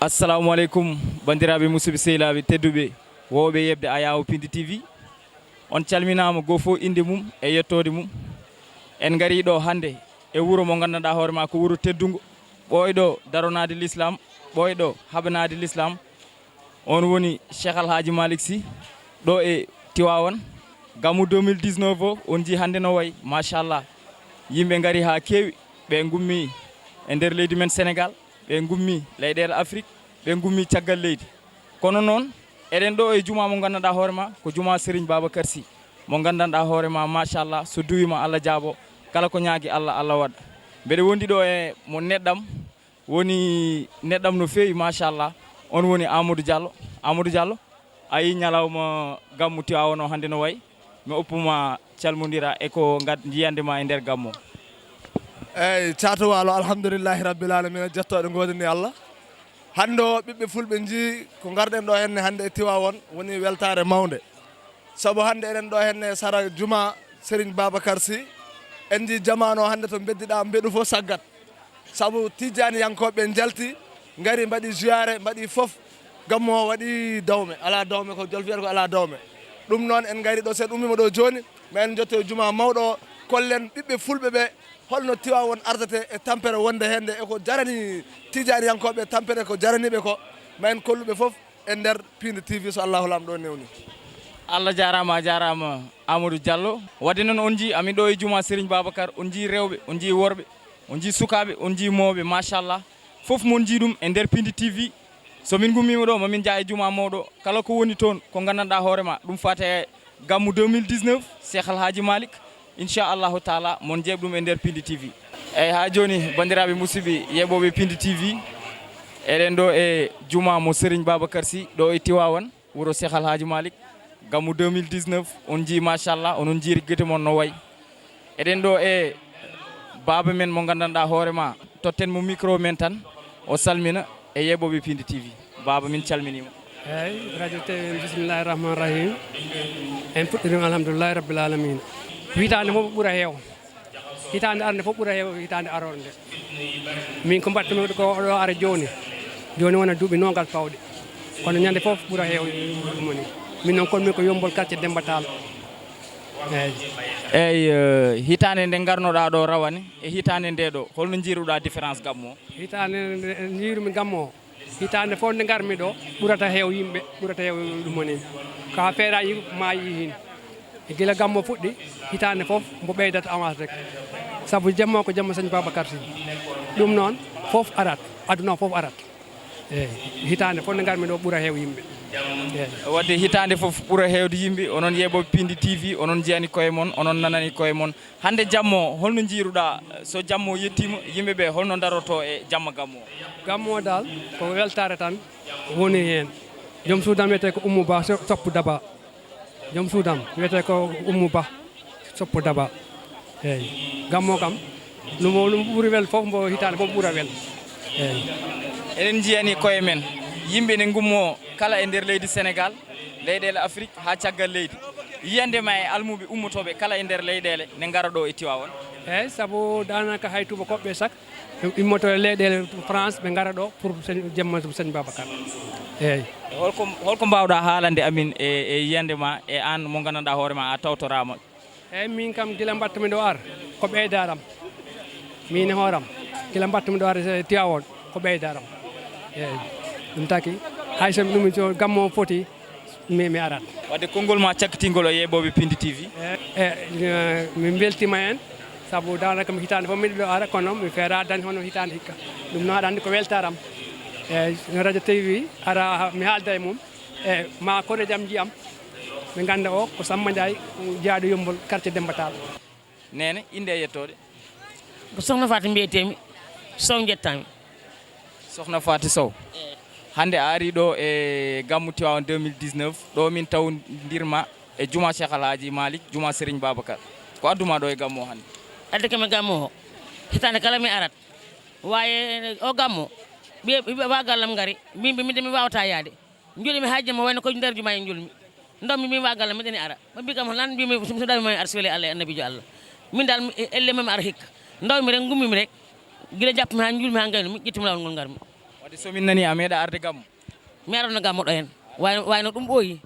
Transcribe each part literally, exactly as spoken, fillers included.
Assalamu aleykum, banndiraaɓe, musidɓe, sehilaaɓe tedduɓe, wowɓe yeɓde Ayawo Pindi T V. On calminaama, goo fof innde mum e yettoode mum. En ngarii ɗo hannde e wuro mo nganndanɗaa hoore maa ko wuro teddungo, ɓooyɗo daronaade Lislaam, ɓooyɗo haɓanaade Lislaam. On woni Cheikh Al Hadji Malick Sy, ɗo e Tiwaawan. Gammu deux mille dix-neuf o, on njii hannde no wayi, machallah. Yimɓe ngarii haa keewi, ɓe ngummii e nder leydi men Senegaal, ɓe ngummii leyɗeele Afrik, ɓe ngummii caggal leydi. Kono noon, eɗen ɗo e jumaa mo nganndanɗaa hoore maa, ko jumaa Serigne Babacar Sy, mo nganndanɗaa hoore maa, machallah, so duwiima Allah jaabo, kala ko ñaagi Allah, Allah waɗa. Mbeɗa wondi ɗo e mo neɗɗam, woni neɗɗam no feewi, machallah, on woni Amadou Diallo. Amadou Diallo, a yii ñalawma gammu Tiwaawan o hannde no wayi, mi oppu ma calmondira e ko ngad-, njiyannde ma e nder gammu o. Eyyi, Caatu Waalo, alhamdulillahi rabbil alamina, jettooɗe ngoodani Allah. Hannde o, ɓiɓɓe fulɓe njii ko ngarɗen ɗo henne hannde e Tiwaawan, woni weltaare mawnde. Sabu hannde eɗen ɗo henne e sara juma Serigne Babacar Sy. En njii jamaanu o hannde to mbeddi ɗa, mbeɗu fof saggat. Sabu tijjaaniyankooɓe njalti, ngari mbaɗi ziyaare, mbaɗi fof. Gammu o waɗi dawme, alaa dawme, ko Jolof wiyata ko alaa dawme. Ɗum noon en ngari ɗo, so en ummiima ɗo jooni, ma en njotto e juma mawɗo o, kollen ɓiɓɓe fulɓe ɓe holno Tiwaawan ardete e tampere wonde heen nde, e ko jarani tijjaaniyankooɓe tampere, ko jarani ɓe ko, ma en kollu ɓe fof e nder Pindi T V, so Allahu Laamɗo newni. Allah jaaraama, a jaaraama Amadou Diallo. Wadde noon on njii amin ɗo e juma Serigne Babacar, on njii rewɓe, on njii worɓe, on njii sukaaɓe, on njii mawɓe, machallah. Fof mon njii ɗum e nder Pindi T V. So min ngummiima ɗo, ma min njah e juma mawɗo. Kala ko woni toon, ko nganndanɗaa hoore ma, ɗum faati e gammu deux mille dix-neuf, Cheikh Al Hadji Malick. Inchallahu taala, mon jeeɓ ɗum e nder Pindi T V. Eyyi, haa jooni, banndiraaɓe musidɓe yeeɓooɓe Pindi T V, eɗen ɗo e juma mo Serigne Babacar Sy, ɗo e Tiwaawan, wuro Cheikh Al Hadji Malick. Gammu deux mille dix-neuf, on njii, machallah, onon njiiri gite mon no wayi. Eɗen ɗo e baaba men mo nganndanɗaa hoore ma, totten mo micro men tan, o salmina e yeeɓooɓe Pindi T V. Baaba, min calminiima. Eyyi, radio T V, bismillahi rahmani rahim. En puɗɗirima alhamdulillahi rabbil alamina. Hitaande fof ɓura heew. Hitaande arde fof ɓura heew hitaande aroore nde. Min ko mbaɗtumi ko oɗo ara jooni. Jooni wona duuɓi noogas pawɗi. Kono ñande fof ɓura heew ɗum woni. Min noon kon min ko Yombol quartier Demba Tall. Eyyi. Eyyi, eh, hitaande nde ngarnoɗaa ɗo rawane e hitaande nde ɗo, holno njiiruɗaa différence gammu o? Hitaande nde njiirumi gammu o, hitaande fof nde ngarmi ɗo ɓurata heew yimɓe, ɓurata heew ɗum woni. Ka feeraji maayi hin. E gila gammu o fuɗɗi, hitaande fof mbo ɓeydata avance rek. Sabu jamma o ko jamma Sëñ Babacar Sy. Ɗum noon fof arat, aduna o fof arat. Eyyi, hitaande fof nde ngarmi ɗo ɓura heew yimɓe. Eyyi. Wadde hitaande fof ɓura heewde yimɓe, onon yeeɓooɓe Pindi T V, onon njiyani koye mon, onon nanani koye mon. Hannde jamma o, holno njiiruɗaa, so jamma o yettiima, yimɓe ɓe holno ndaroto e jamma gammu o? Gammu o dal, ko weltaare tan woni heen. Joom suudam wiyetee ko Ummu Ba, so-, Soppu Daba. Joom suudam wiyetee ko Ummu Ba, Soppu Daba. Eyyi. Gammu o kam, no mo, no mo ɓuri wel fof, mbo hitaande fof ɓura wel. Eyyi. Eɗen njiyani koye men, yimɓe ne ngummo kala e nder leydi Senegaal, leyɗeele Afrik, haa caggal leydi. Yiyande ma e almuuɓe ummotooɓe kala e nder leyɗeele ne ngara ɗo e Tiwaawan? Eyyi, sabu daanaka hay tuubakooɓe sak, ɓe immoto e leyɗeele France, ɓe ngara ɗo pour sëñ, jamma Sëñ Babacar. Eyyi. Holko, holko mbaawɗaa haalande amin e, e yiyande ma e aan mo nganndanɗaa hoore ma a tawtoraama? Eyyi, min kam gila mbaɗtumi ɗo ar, ko ɓeydaram. Min e hooram, gila mbaɗtumi ɗo ar e Tiwaawan, ko ɓeydaram. Eyyi. Ɗum taki, hay so ɗum so gammu o foti, mi, mi arat. Wadde konngol ma cakkitingol e yeeɓooɓe Pindi T V? E, e, min mbeltiima heen, sabu daanaka mi hitaande fof miɗo ɗo ara, kono mi feera dañde hono hitaande hikka. Ɗum noon aɗa anndi ko weltaare am. Eyyi, no radio T V ara, mi haalda e mum, e ma koreeji am njiyam, ɓe ngannda o ko Sammba Ndiaye, jeyaaɗo Yommbol, quartier Demba Tall. Neene, innde e yettoode? Ko Sokhna Faty mbiyetee-mi, Sow njettaami. Sokhna Faty Sow. Hannde a arii ɗo e gammu Tiwaawan deux mille dix-neuf, ɗo min tawndirma e juma Cheikh Al Hadji Malick, juma Serigne Babacar. Ko addu ma ɗo e gammu o hannde? Addi kam e gammu o, hitaande kala mi arat. Waaye o gammu, ɓiɓɓe wa gallam ngari, mbiimi minde mi waawataa yahde. Njuulmi haa jemma, wayno ko nder juma e njuulmi. Ndawmi mi wa gallam, miɗen ara. Ɓe mbii kam lan, mbiimi so dawmi ma mi ara, so weli Allah e annabiijo Allah. Min dal, mi, e, elle ma mi ara hikka. Ndawmi rek, ngummimi rek. Gila jappumi haa njuulmi haa ngaynumi, ƴettumi laawol ngol ngarmi. So min nani a meeɗa arde Gammu? Mi arano Gammu ɗo heen. Way, wayno ɗum ɓooyi.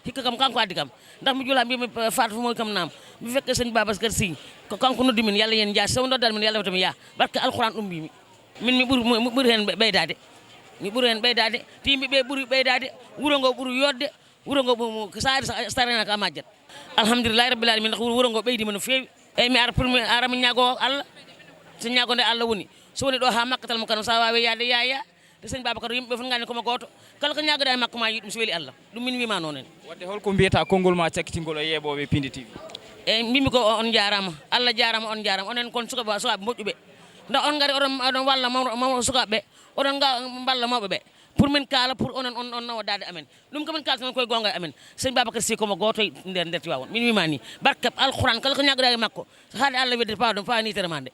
Hikka kam kanko addi kam. Ndax mi juula mbimi, eh, Fatou Fof moy kam naam. Mi fekke sëñ Babacar Sy. Ko kanko noddi min, Yalla yen njaati. So noddan min, Yalla wata mi yaa. Barke Alxuraan ɗum mbimi. Min mi ɓuri, mi ɓuri heen ɓe-, ɓeydaade. Mi ɓuri heen ɓeydaade. Te yimɓe ɓe ɓuri ɓeydaade. Wuro ngo ɓuri yooɗde. Wuro ngo ɓuri mo, ko saari sa-, sarena ka majjat. Alhamdulillahi Rabbil Alamin, ndax wuro, wuro ngo ɓeydima no feewi. Eyyi, mi ara pour mi ara mi ñaago Allah. So ñaago nde Allah woni. So woni ɗo ha Makkatal Mukarram, sa wawi yaade, ya, ya. Te sëñ Babacar, yimɓe fof ngandi komo gooto. Kala ko ñaagoɗa e makko ma yiɗ ɗum, so weli Allah. Ɗum min wima noon en. Wadde holko mbiyata konngol ma cakkitingol e yeeɓooɓe Pindi T V? Eyyi, mbimi ko on jaarama. Allah jaarama, on jaarama. Onon kon sukaɓe, sukaɓe moƴƴuɓe. Nda on ngari oɗon, oɗon walla mawɗo, mawɗo sukaɓe. Oɗon nga-, mballa mawɓe ɓe. Pour min kaala, pour onon, on, on nawa dade amen. Ɗum ko min kalata noon koye goonga e amen. Sëñ Babacar Sy komo gooto e nder, nder Tiwaawan. Min wima ni. Barke Alxuraan, kala ko ñaagoɗa e makko. Haade Allah wedde pawa ɗum, pawa nitere ma nde.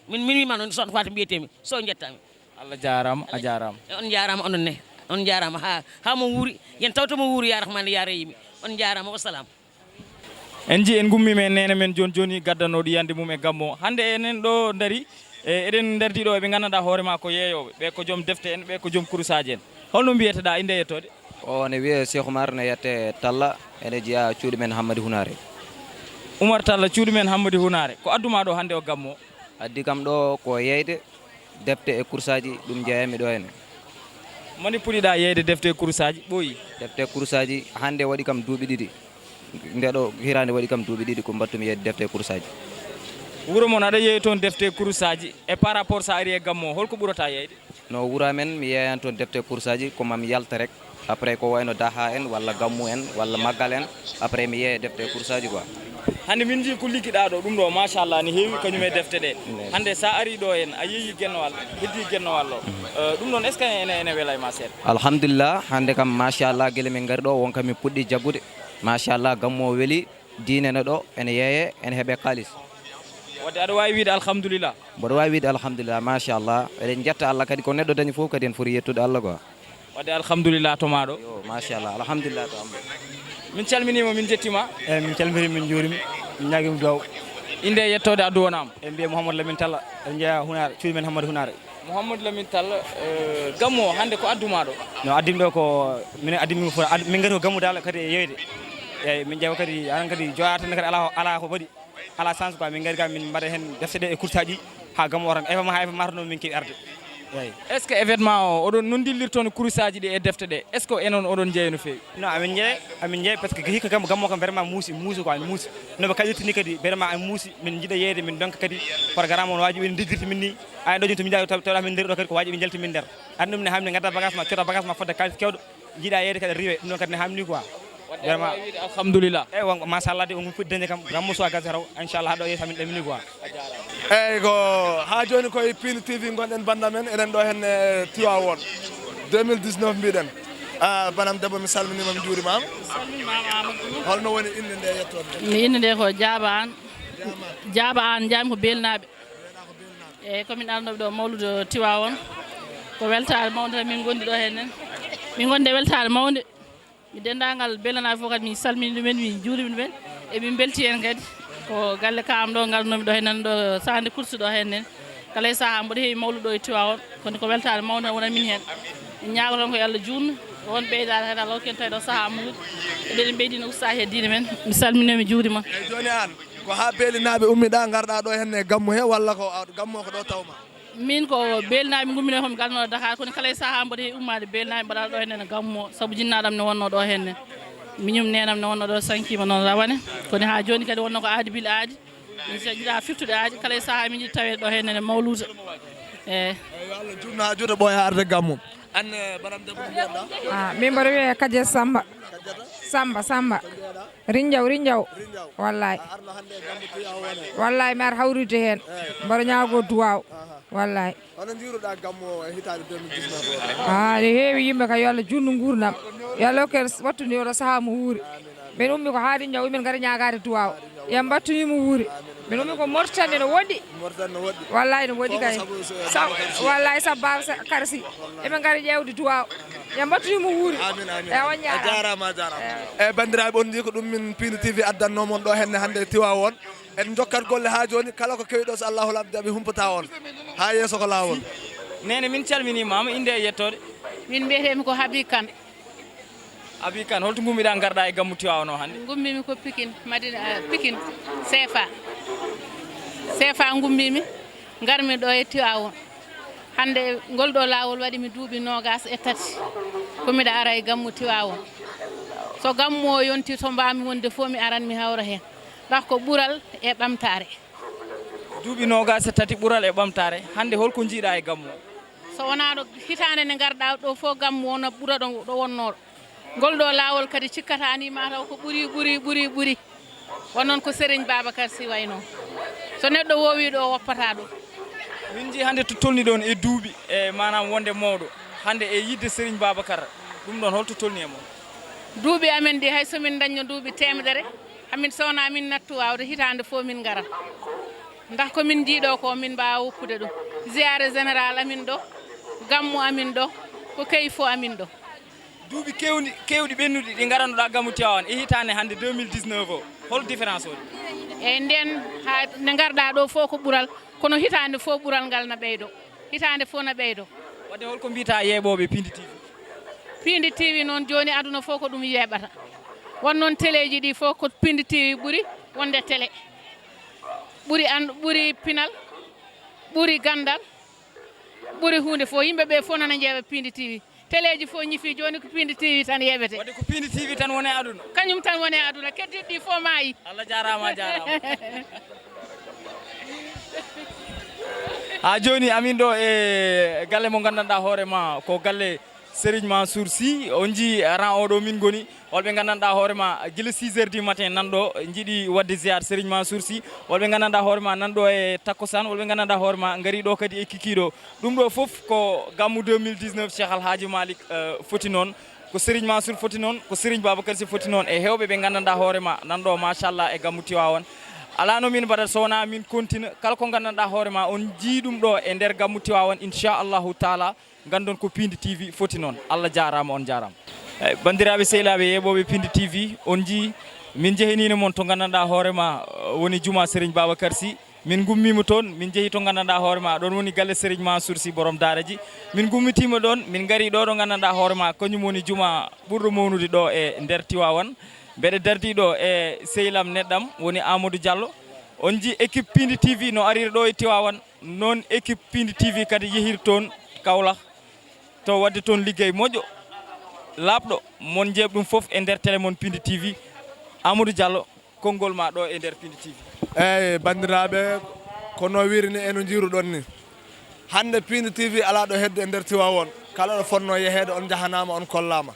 Min, min wima noon, Sokhna Fatou mbiyetemi. So jettami. Allah jaarama, a jaarama. E on jaarama onon ne. On jaarama ha, ha mo wuuri. Yen tawto mo wuuri ya Rahman ya Rahimi. On jaarama, wassalam. En nji en gummi men neene men jooni jooni gaddanooɗo yiyannde mum e Gammu o. Hannde enen ɗo ndari, e, eɗen ndardi ɗo eɓe nganndanɗaa hoore maa ko yeeyooɓe, ɓe ko joom defte en, ɓe ko joom kurusaaji en. Holno mbiyeteɗaa innde e yettoode? O ne wiyee Cheikh Oumar, ne yette Talla, ene jeyaa cuuɗi men Hammadi Hunaare. Oumar Talla, cuuɗi men Hammadi Hunaare. Ko addu maa ɗo hannde o Gammu o? Addi kam ɗo ko yeeyde defte e kursaaji, ɗum jeeyatmi ɗo henne. Moni puɗiɗaa yeeyde defte e kursaaji ɓooyi? Defte e kursaaji hannde waɗi kam duuɓi ɗiɗi. Nde ɗo hiraande waɗi kam duuɓi ɗiɗi ko mbaɗtumi yeeyde defte e kursaaji. Wuro mon aɗa yeeyi toon defte e kursaaji, e par rapport so a ari e Gammu o, holko ɓurata yeeyde? No wuro amen, mi yeeyan toon defte e kursaaji, ko maa mi yalta rek. Après, ko wayno daha en, walla Gammu en, walla maggal en, après mi yeeya defte e kursaaji quoi. Hannde min njii ko liggiɗaa ɗo, ɗum ɗo machallah ne heewi kañum e defte ɗe. Hannde so a ari ɗo en, a yeeyi Gennowal, heddi Gennowal ɗo. Eh, ɗum ɗon, est-ce que ene, ene wela e ma seeɗa? Alhamdulillah, hannde kam machallah, gila min ngari ɗo, won kam min puɗɗi jaggude. Machallah, Gammu o weli, diine ne ɗo, ene yeeye, ene heɓe kaalis. Wadde aɗa waawi wiide alhamdulillah? Mboɗo waawi wiide alhamdulillah, machallah. Eɗen njetta Allah kadi, ko neɗɗo dañi fof kadi en foti yettude Allah quoi. Wadde alhamdulillah to maa ɗo. Yo, machallah, alhamdulillah to am ɗo. Min calminiima, min njettiima. Eeyi, min calminiima, min njuuriima, min ñaagiima duwaaw. Innde e yettoode addu wonaa mo? E mbiyee Mouhamadou Lamine Talla, en njeyaa Hunaare, cuuɗi men Hammadi Hunaare. Mouhamadou Lamine Talla, eh, Gammu o hannde ko addu maa ɗo? No addi mi ɗo ko, min addi mi fof, ad-, min ngari ko Gammu dal kadi e yeeyde. Eeyi, min ƴeewa kadi, aran kadi joyaa tan kadi alaa, alaa ko waɗi. Alaa sens quoi, min ngari kam min mbaɗa heen defte ɗe e kursaaji haa Gammu o tan. Efa ma, haa efa ma tan noon min keewi arde. Eeyi. Est-ce que événement o, oɗon, no ndillirton kursaaji ɗi e defte ɗe? Est-ce que enen oɗon njeeya no feewi? Non, amin njeeya, amin njeeya parce que hikka kam Gammu o kam vraiment muusi, muusi quoi, muusi. No ɓe kaɗirta ni kadi vraiment en muusi, min njiɗa yeeyde, min ndonka kadi programme o no waaji ɓe ndeggirta min ni. Ay ɗo jooni to min njaha taw, taw min nder ɗo kadi ko waaji ɓe njalti min nder. Anndi ɗum ne hamni ngadda bagage ma, cota bagage ma fodde kaalis kewɗo. Jiiɗa yeeyde kadi riiwe, ɗum ɗon kadi ne hamni quoi. Vraiment. Alhamdulillah. Eyi, won, machallah de, on puɗɗi dañde kam, Gammu so a gasi raw, inchallah, haɗo yeeso amin ɗamini quoi. Eyi, ko haa jooni koye Pindi T V ngonɗen bannda men, eɗen ɗo henne Tiwaawoon. Deux mille dix-neuf mbiɗen. Ah, banam debbo, mi salminiima, mi njuuriima. Salminiima Amadou. Holno woni innde nde e yettoode nde? Mi innde nde ko Jaaba Aan. Jaaba Aan. Jaaba Aan, Jaami ko Beelnaaɓe. Eyi, ko min arnooɓe ɗo mawlude Tiwaawoon. Ko weltaare mawnde tan min ngondi ɗo heen nen. Min ngondi e weltaare mawnde. Mi denndaangal Beelnaaɓe fof kadi min salmini ɗumen, min njuurima ɗumen. E min mbelti heen kadi. Ko galle ka am ɗo ngarnoomi ɗo heen nan ɗo sahande kursi ɗo heen nen. Kala e sahaa mboɗo heewi mawlude ɗo e Tiwaawoon. Kono ko weltaare mawnde tan wonani min heen. Min ñaagoto tan ko yo Allah juutnu. Won ɓeydaade kadi Allah hokki en tawi ɗo sahaa mawnude. Eɗen ɓeydino ustaas e diine men. Mi salmini, mi juurima. Eyi, jooni aan, ko haa Beelinaaɓe ummiɗaa, ngarɗaa ɗo henne Gammu he, walla ko a, Gammu o ko ɗo tawma? Min ko Beelinaaɓe ngummino, ko mi garnooɗo Dakar, kono kala e sahaa mboɗo heewi ummaade Beelinaaɓe mbaɗa ɗo henne no Gammu o, sabu jinnaaɗo am ne wonnoo ɗo henne. Miñum neenam ne wonnoo ɗo, sankiima noon rawane. Kono haa jooni kadi wonnoo ko aadi bil aadi. Min so jiɗaa firtude aadi, kala e sahaa min jiɗi taweede ɗo henne ne mawluuta. Eyi. Eyi, yo Allah juutnu haa juuta ɓooya arde Gammu. Aan, eh, banam debbo, ko mbiyatɗaa? Ah, min mboɗo wiyee Kadiata Samba. Kadiata? Samba, Samba. Ko mbiyatɗaa? Rinjaw, Rinjaw. Rinjaw. Wallaahi. A arno hannde e Gammu Tiwaawoon he? Wallaahi, mi ara hawrude heen. Eyi. Mboɗo ñaagoo duwaaw. Aha. Wallaahi. Hono njiiruɗaa Gammu o e hitaande deux mille dix-neuf o? Ah, ne heewi yimɓe ka, yo Allah juutnu nguurndam. Yo Allah hokke wattu ni oɗo sahaa mo wuuri. Min ummi ko haa Rinjaw, min ngari ñaagaade duwaaw. Yo mbattu ni mo wuuri. Min ummi ko Mauritanie no woɗɗi. Mauritanie no woɗɗi. Wallaahi no woɗɗi kay. Fof ko sabu so, Sa-, wallaahi sabu Baaba Sa-, Karsi. Emin ngari ƴeewde duwaaw. Yo mbattu ni mo wuuri. Amin, amin. Ewa, on jaaraama. A jaaraama, a jaaraama. Ewa. Eyi, banndiraaɓe, on njii ko ɗum min Pindi T V addannoo mon ɗo henne hannde e Tiwaawoon. En njokkat golle haa jooni, kala ko kewi ɗo, so Allahu Lam jaɓi, humpata on. Haa yeeso ko laawol. Neene, min calminiima ma, innde e yettoode? Min mbiyetee-mi ko Habi Kan. Abi Kan, holto ngummiɗaa ngarɗaa e gammu Tiwaawan o hannde? Ngummii-mi ko Pikin, Madina, eh, Pikin, seefa. Seefa ngummii-mi, ngar-mi ɗo e Tiwaawan. Hannde ngol ɗo laawol waɗi mi duuɓi noogaas e tati. Ko miɗa ara e gammu Tiwaawan. So gammu o yontii, to mbaa-mi wonde fof, mi aran mi hawra heen. Ndax ko ɓural e ɓamtaare. Duuɓi noogaas e tati, ɓural e ɓamtaare. Hannde holko njiiɗaa e gammu o? So wonaa ɗo hitaande nde ngarɗaa ɗo fof, gammu o no ɓura ɗo, ɗo wonnoo ɗo. Ngol ɗo laawol kadi cikkata ni ma taw ko ɓuri, ɓuri, ɓuri, ɓuri. Won noon ko Serigne Babacar Sy waynoo. So neɗɗo woowii ɗo, o woppataa ɗo. Min njii hannde to tolni ɗon e duuɓi, e maanaam wonde mawɗo. Hannde e yiɗde Serigne Babacar, ɗum ɗon holto tolni e mon? Duuɓi amen ɗi, hay so min ndañno duuɓi teemedere, hamin so wonaa min nattu waawde, hitaande fof min ngara. Ndax ko min njii ɗo ko, min mbaawa woppude ɗum. Ziyaare général amin ɗo, gammu amin ɗo, ko key fof amin ɗo. Duuɓi keewɗi, keewɗi ɓennuɗi ɗi ngarannoɗaa gammu Tiwaawan e hitaande hannde deux mille dix-neuf o, hol différence o? Eyi, ndeen haa nde ngarɗaa ɗo fof ko ɓural, kono hitaande fof ɓural ngal na ɓeydo, hitaande fof na ɓeydo. Wadde holko mbiyataa yeeɓooɓe Pindi T V? Pindi T V noon, jooni aduna fof ko ɗum yeeɓata. Won noon teleeji ɗi fof ko Pindi T V ɓuri wonde télé. Ɓuri an-, ɓuri pinal, ɓuri ganndal, ɓuri huunde fof. Yimɓe ɓe fof nana njeeɓa Pindi T V. Teleeji fof ñifi, jooni ko Pindi T V tan yeeɓete. Wadde ko Pindi T V tan woni e aduna? Kañum tan woni e aduna, keddiiɗi ɗi fof maayi. Allah jaaraama, a jaaraama. Haa jooni amin ɗo e galle mo nganndanɗaa hoore ma ko galle Serigne Mansour Sy. On njii rang oɗo min ngoni, holɓe nganndanɗaa hoore ma gila six heures du matin nan ɗo, njiɗi waɗde ziar Serigne Mansour Sy. Holɓe nganndanɗaa hoore ma nan ɗo e takkusaan, holɓe nganndanɗaa hoore ma ngari ɗo kadi e kikiiɗo. Ɗum ɗo fof ko gammu deux mille dix-neuf Cheikh Al Hadji Malick, eh, foti noon, ko Serigne Mansour foti noon, ko Serigne Babacar Sy foti noon, e heewɓe ɓe nganndanɗaa hoore ma nan ɗo, machallah, e gammu Tiwaawan. Alaa no min mbaɗata so wonaa min kontina kala ko nganndanɗaa hoore ma on njii ɗum ɗo e nder gammu Tiwaawan, inchallahu taala, nganndon ko Pindi T V foti noon. Allah jaaraama, on jaaraama. Eyi, banndiraaɓe sehilaaɓe yeeɓooɓe Pindi T V, on njii, min njehiniino mon to nganndanɗaa hoore ma, eh, woni Juma Serigne Babacar Sy. Min ngummiima toon, min njehi to nganndanɗaa hoore ma, ɗoon woni galle Serigne Mansour Sy, borom daara ji. Min ngummitiima ɗoon, min ngarii ɗo, ɗo nganndanɗaa hoore ma, kañum woni juma ɓurɗo mawnude ɗo e nder Tiwaawan. Mbeɗa dardii ɗo e sehil am neɗɗam, woni Amadou Diallo. On njii équipe Pindi T V no ariri ɗo e Tiwaawan, noon équipe Pindi T V kadi yehiri toon Kaolack, to waɗde toon liggey moƴƴo, laaɓɗo. Mon njeeɓ ɗum fof e nder télé mon Pindi T V. Amadou Diallo, konngol ma ɗo e nder Pindi T V. Eeyi, banndiraaɓe, ko no wiiri ni, e no njiiruɗon ni. Hannde Pindi T V alaa ɗo hedde e nder Tiwaawoon. Kala ɗo fotnoo yeheede, on njahanaama, on kollaama.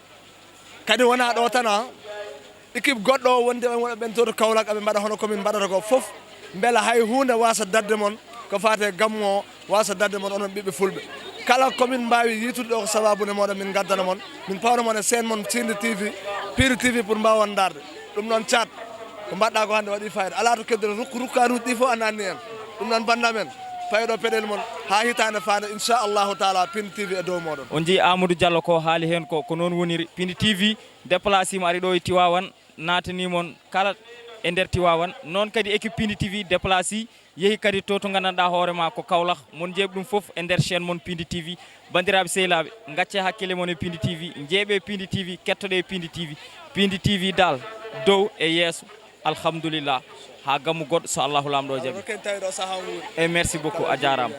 Kadi wonaa ɗo tan, a, équipe goɗɗo o wondi e on woɗɓe ɓen to, to Kaolack, aɓe mbaɗa hono ko min mbaɗata ko fof, mbela hay huunde waasa darde mon ko faati e gammu o, waasa darde mon onon ɓiɓɓe fulɓe. Kala ko min mbaawi yiitude ɗo ko sabaabu nde mooɗon, min ngaddana mon, min pawna mon e chaîne mon Pindi T V, Pindi T V pour mbaawon ndaarde. Ɗum noon, Caat, ko mbaɗɗaa ko hannde waɗii faayiida. Alaa to keddiren, rukku rukkaanuuji ɗii fof a naatnii en. Ɗum noon, bannda men, payee ɗo peɗel mon haa hitaande faande, inchallahu taala, Pindi T V e dow mooɗon. On njii Amadou Diallo ko haali heen ko, ko noon woniri. Pindi T V déplacé ma ari ɗo e Tiwaawan, naatanii mon kala e nder Tiwaawan. Noon kadi équipe Pindi T V déplacé yehi kadi to, to nganndanɗaa hoore ma ko Kaolack. Mon njeeɓ ɗum fof e nder chaîne mon Pindi T V. Banndiraaɓe sehilaaɓe, ngaccee hakkille mon e Pindi T V, njeeɓee Pindi T V, kettoɗee Pindi T V. Pindi T V daal, dow e yeeso, alhamdulillah, haa gammu goɗɗo so Allahu Laamɗo o jaɓi. Rokken tawi ɗo sahaa nguuri. E merci beaucoup, a jaaraama.